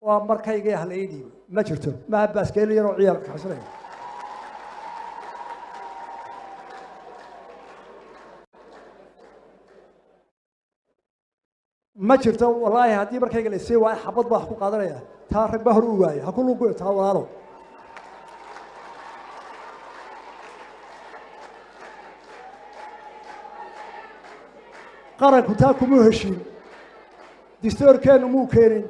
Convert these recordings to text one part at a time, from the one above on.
Waa markayga ah la ii dhiibo, ma jirto, maha baaskeeli yaroo ciyaalka xasanaya. Ma jirto wallaahi, haddii markayga la isii waayo xabad baa wax ku qaadanaya. Taa rag baa hor u waayay, ha ku lugoyo taa walaalo. Qaranku taa kumuu heshiin, distoorkeennu muu keenin,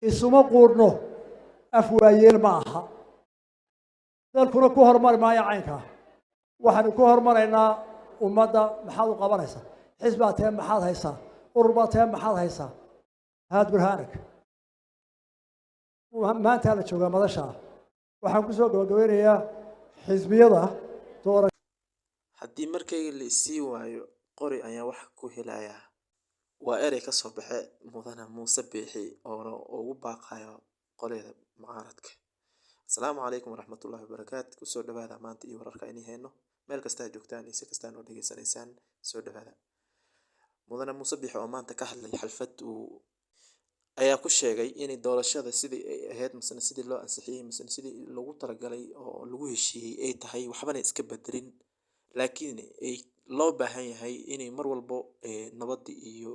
isuma quudhno, af waayeel ma aha. Dalkuna ku horumari maayo caynkaa. Waxaanu ku horumaraynaa ummadda maxaad u qabanaysaa? Xisbaa tee maxaad haysaa? Urur baa tee maxaad haysaa? Haad burhaanak. Maantaa la joogaa madashaa. Waxaan ku soo gabagabeynayaa xisbiyada doora. Haddii markayga la isii waayo, qori ayaan wax ku helayaa. Waa erey ka soo baxe Mudane Muuse Biixi oo ugu baaqayo qolyada mucaaradka. Asalaamu calaykum waraxmatullaahi wabarakaatu. Kusoo dhawaada maanta iyo wararka inay hayno. Meel kasta aad joogtaan iyo si kasta aad noo dhegeysanaysaan, soo dhawaada. Mudane Muuse Biixi oo maanta ka hadlay xalfad uu ayaa ku sheegay in doorashada sidii ay ahayd, misena sidii loo ansixiyey, misena sidii loogu talagalay oo lagu heshiiyey ay tahay, waxbana iska bedelin, laakiin ay loo baahan yahay inay mar walbo nabadda iyo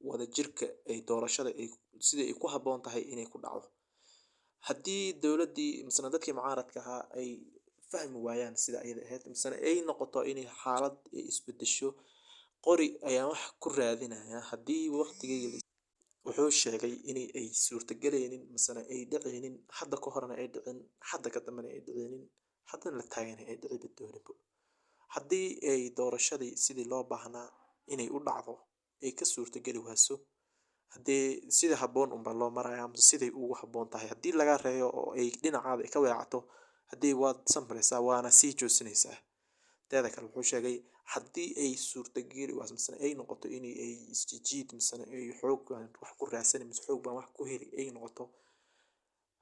wadajirka ay doorashada ay sidii ay ku habboon tahay inay ku dhacdo. Haddii dowladdii misena dadkii mucaaradka ahaa ay fahmi waayaan sida ayada ahayd, misena ay noqoto inay xaalad ay isbedesho, qori ayaan wax ku raadinayaa haddii waqtigayga. Wuxuu sheegay in ay suurtagelaynin, misena ay dhicaynin, hadda ka horna ay dhicin, hadda ka dambena ay dhicaynin, haddana la taagan ay dhici dooninba. Haddii ay doorashadii sidii loo baahnaa inay u dhacdo ay ka suurtageli wayso, haddii sida habboon unbaa loo marayaa mise siday ugu habboon tahay. Haddii laga reeyo oo ay dhinacaada ka weecato, haddii waad samraysaa waana sii joosinaysaa. Teeda kale, wuxuu sheegay haddii ay suurtageli wayso, misena ay noqoto in ay isjijiid, misena ay xoog baan wax ku raadsani, mise xoog baan wax ku heli ay noqoto,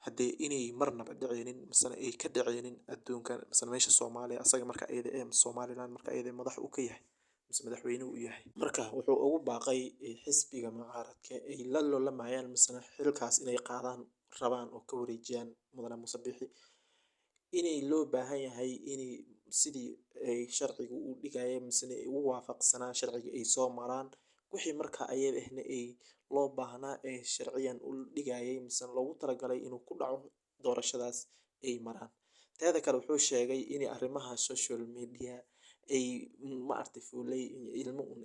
haddii inay marnaba dhicaynin, misena ay ka dhicaynin adduunka, misena meesha Soomaaliya asaga marka ayada ee Somaliland marka ayada madax uu ka yahay mise madaxweyne uu yahay. Marka wuxuu ugu baaqay xisbiga mucaaradka ay la loolamayaan, misena xilkaas inay qaadaan rabaan oo ka wareejiyaan Mudane Muuse Biixi, inay loo baahan yahay inay sidii ay sharcigu u dhigayay, misena ay u waafaqsanaa sharciga ay soo maraan wixii marka ayada ahna ay loo baahnaa ee sharciyan u dhigayay, misena loogu talagalay inuu ku dhaco doorashadaas ay maraan. Teeda kale, wuxuu sheegay in arrimaha social media ay ma aragtay fuulay ilmo un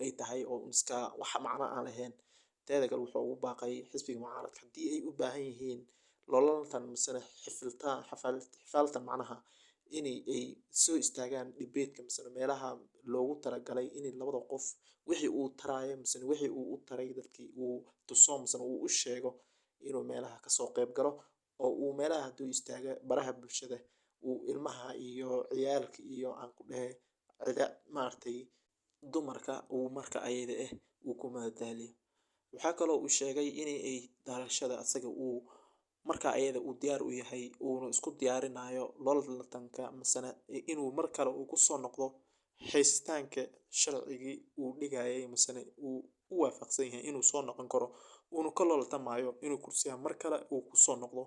ay tahay oo iska wax macno aan lahayn. Teeda kale, wuxuu ugu baaqay xisbiga mucaaradka haddii ay u baahan yihiin loolantan, misena xifiltaan xifaaltan, macnaha inay ay soo istaagaan debate-ka, misena meelaha loogu talagalay in labada qof wixii uu taraayo, misena wixii uu u taray dadkii uu tuso, misena uu u sheego, inuu meelaha kasoo qayb galo oo uu meelaha hadduu istaaga baraha bulshada uu ilmaha iyo ciyaalka iyo aan ku dhehe cida maaragtay dumarka uu marka ayada ah uu ku madadaaliyo. Waxaa kaloo uu sheegay in ay doorashada asaga uu marka ayada uu diyaar u yahay, uuna isku diyaarinayo loolantanka, misena inuu mar kale uu kusoo noqdo haystaanka sharcigii uu dhigayay, misena uu u waafaqsan yahay inuu soo noqon karo, uuna ka looltamayo inuu kursiga mar kale uu kusoo noqdo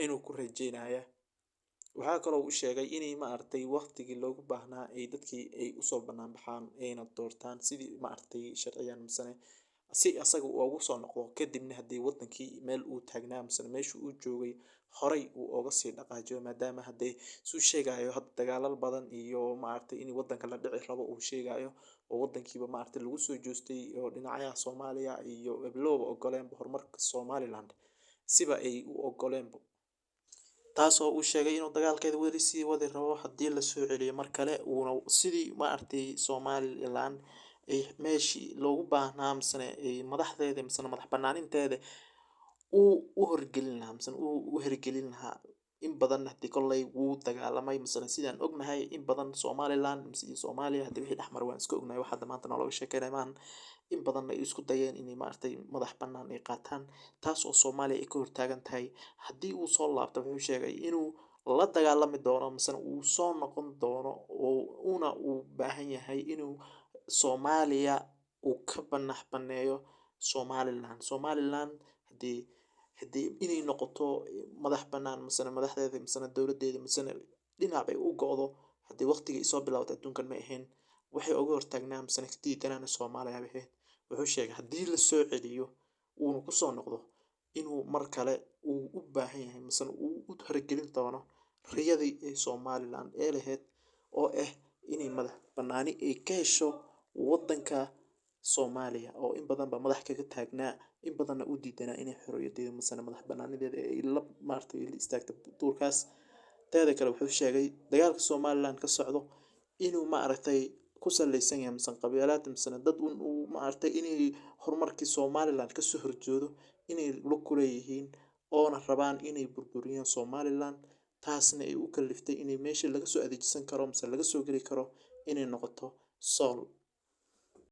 inuu ku rajeynaya. Waxaa kaloo uu sheegay inay maaragtay waqtigii loogu baahnaa ay dadkii ay usoo banaan baxaan ayna doortaan sidii maaragtay sharciyan, misena si asaga uu ugu soo noqdo. Kadibna haddii wadankii meel uu taagnaa, misena meeshii uu joogay horay uu oga sii dhaqaajiyo, maadaama haddee suu sheegayo hadda dagaalal badan iyo maaragtay in wadanka la dhici rabo uu sheegayo, oo wadankiiba maaragtay lagu soo joostay oo dhinacyaha Soomaaliya iyo eblooba ogoleenba horumarka Somaliland siba ay u ogoleenba, taasoo uu sheegay inuu dagaalkeeda weli sii wadi rabo haddii la soo celiyo mar kale, uuna sidii maaragtay Somaliland ay meeshii loogu baahnaa, misena ay madaxdeeda, misena madax banaaninteeda uu u horgelin lahaa, misena uu u hirgelin lahaa. In badan haddii kolley wuu dagaalamay, misena sidaan ognahay in badan Somaliland mise iyo Soomaaliya haddii wixii dhexmar waan iska ognahay, wax hadda maanta noolooga sheekeynaya maahan. In badan ay isku dayeen inay maaragtay madax bannaan ay qaataan, taas oo Soomaaliya ay ka hortaagan tahay. Haddii uu soo laabto, wuxuu sheegay inuu la dagaalami doono, misena uu soo noqon doono, oo una uu baahan yahay inuu Soomaaliya uu ka banax baneeyo Somaliland. Somaliland haddii Haddii inay noqoto madax bannaan, misena madaxdeeda, misena dowladeeda, misena dhinac bay u go'do, haddii waqtigii ay soo bilaabatay adduunkan ma ahayn waxay uga hortaagnaa misena ka diidanaan Soomaaliya bay ahayd. Wuxuu sheegay haddii la soo celiyo uuna ku soo noqdo inuu mar kale uu u baahan yahay misena uu u hirgelin doono riyadii ee Somaliland ee lahayd, oo ah inay madax bannaani ay ka hesho waddanka Soomaaliya, oo in badan ba madax kaga taagnaa, in badanna u diidanaa inay xorriyadeeda misena madax bannaanideeda ay la maartay la istaagto duurkaas. Teeda kale, wuxuu sheegay dagaalka Somaliland ka socdo inuu maaragtay ku saleysan yahay mise qabiilaad misena dad un uu maaragtay inay horumarkii Somaliland kasoo horjeedo inay lug ku leeyihiin, oona rabaan inay burburiyaan Somaliland, taasna ay u kaliftay inay meesha laga soo adeejisan karo mise laga soo geli karo inay noqoto Sool.